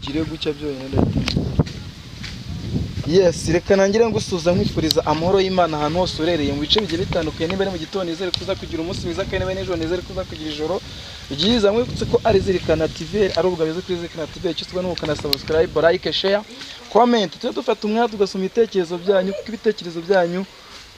Ugire gutya byonyine ndahita. Yes, reka nangire ngusuza nkwifuriza amahoro y'Imana ahantu hose urereye mu bice bigiye bitandukanye. Niba ari mu gitondo nizere ko uza kugira umunsi mwiza, kandi niba nijoro nizere ko uza kugira ijoro ryiza. Mwibutse ko ari Zirikana TV, ari ubwa kuri Zirikana TV, icyo usabwa ni ugukanda subscribe, like, share, comment. Tujye dufata umwanya tugasoma ibitekerezo byanyu, kuko ibitekerezo byanyu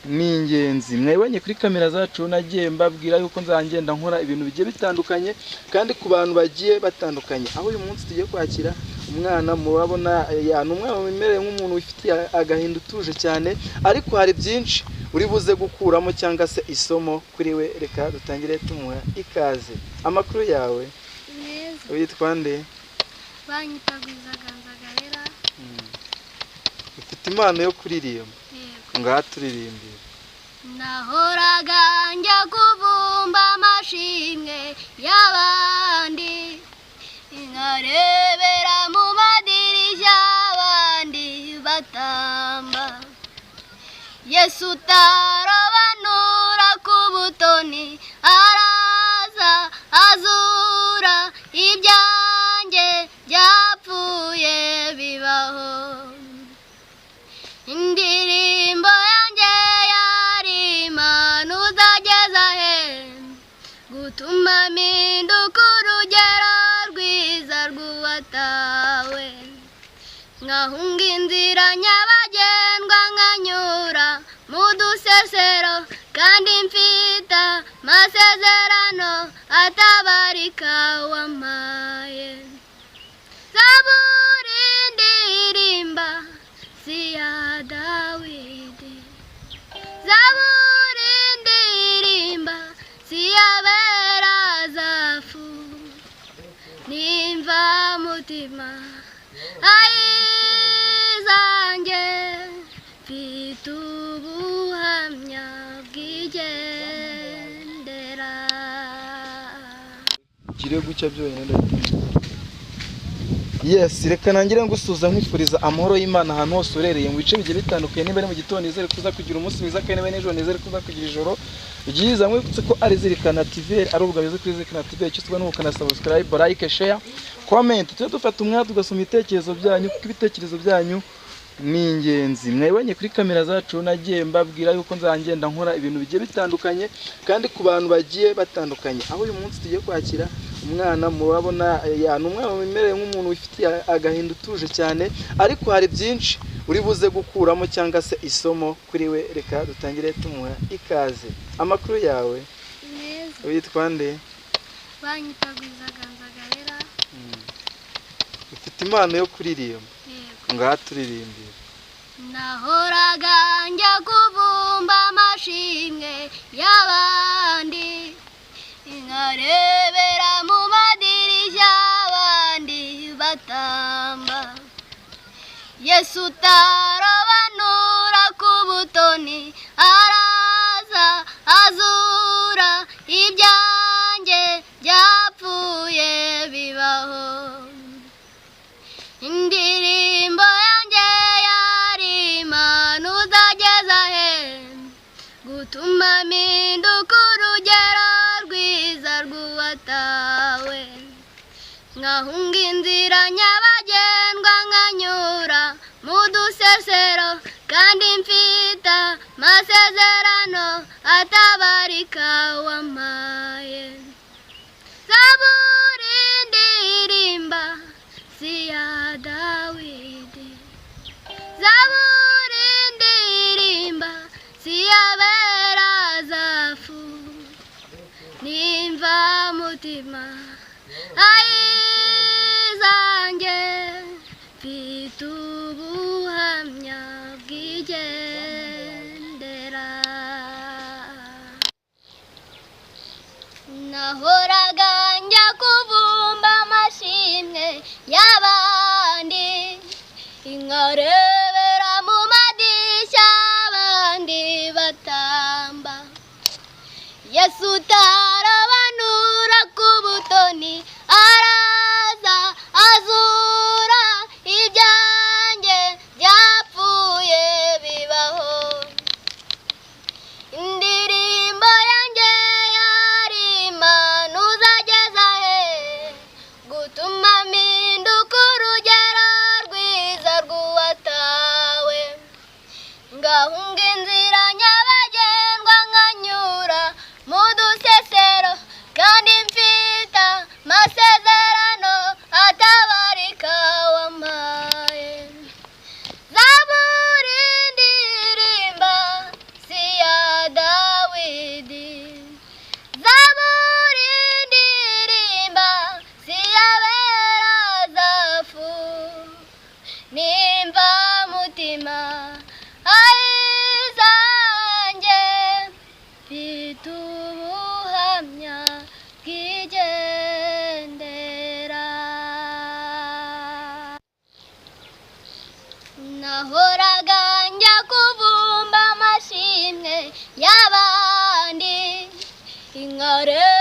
ni ingenzi. Mwabonye kuri kamera zacu nagiye mbabwira yuko nzagenda nkora ibintu bigiye bitandukanye kandi ku bantu bagiye batandukanye. Aho uyu munsi tugiye kwakira umwana, murabona ya ni umwana wemerewe nk'umuntu wifitiye agahinda, utuje cyane, ariko hari byinshi uri buze gukuramo cyangwa se isomo kuri we. Reka dutangire tumuha ikaze. Amakuru yawe? Neza. Witwa nde? Banyita Gwizaganzagarera. Ufite impano yo kuririmba? Yego. Ngaha turirimbire. Nahoraga njya kuvumba amashimwe y'abandi, nkarebera mu madirishya abandi batamba. Yesu utarobanura ku butoni araza azura ibyanjye byapfuye bibaho. Indirimbo yanjye yari impano uzageza he gutuma mpinduka urugero rwiza rw'uwatawe, nkahunga inzira nyabagendwa nkanyura mu dusesero, kandi mfite amasezerano atabarika wampaye. Zaburi ndirimba si iya Dawidi, Zaburi ndirimba si iy'abera zafu, nimva mutima ayizanjye mfite ubuhamya bwigendera. Ugire gutya byonyine ndahita. Yes, reka nangire ngusuza nkwifuriza amahoro y'Imana ahantu hose urereye mu bice bigiye bitandukanye. Niba ari mu gitondo nizere ko uza kugira umunsi mwiza, kandi niba nijoro nizere ko uza kugira ijoro ryiza. Mwibutse ko ari Zirikana TV, ari ubwa kuri Zirikana TV, icyo usabwa ni ugukanda subscribe, like, share, comment. Tujye dufata umwanya tugasoma ibitekerezo byanyu, kuko ibitekerezo byanyu ni ingenzi. Mwabonye kuri kamera zacu nagiye mbabwira yuko nzagenda nkora ibintu bigiye bitandukanye kandi ku bantu bagiye batandukanye. Aho uyu munsi tugiye kwakira umwana, murabona ya ni umwana wemerewe nk'umuntu wifitiye agahinda, utuje cyane, ariko hari byinshi uri buze gukuramo cyangwa se isomo kuri we. Reka dutangire tumuha ikaze. Amakuru yawe? Neza. Witwa nde? Banyita Gwizaganzagarera. Ufite impano yo kuririmba? Yego. Ngaha turirimbire. Nahoraga njya kuvumba amashimwe y'abandi, nkarebera mu madirishya abandi batamba. Yesu utarobanura ku butoni araza azura ibyanjye byapfuye bibaho. Indirimbo yanjye yari impano uzageza he gutuma mpinduka urugero rwiza rw'uwatawe, nkahunga inzira nyabagendwa nkanyura mu dusesero, kandi mfite amasezerano atabarika wampaye. Zaburi ndirimba si iya Dawidi, Zaburi ndirimba si iy'abera zafu, nimva mutima ayizanjye mfite ubuhamya bwigendera. Nahoraga njya kuvumba amashimwe y'abandi, nkarebera mu madirishya abandi batamba. Yesu utarobanura ku butoni araza azura ibyanjye byapfuye bibaho. Indirimbo yanjye yari impano uzageza he gutuma mpinduka urugero Nahoraga njya kuvumba amashimwe y'abandi, inkareba.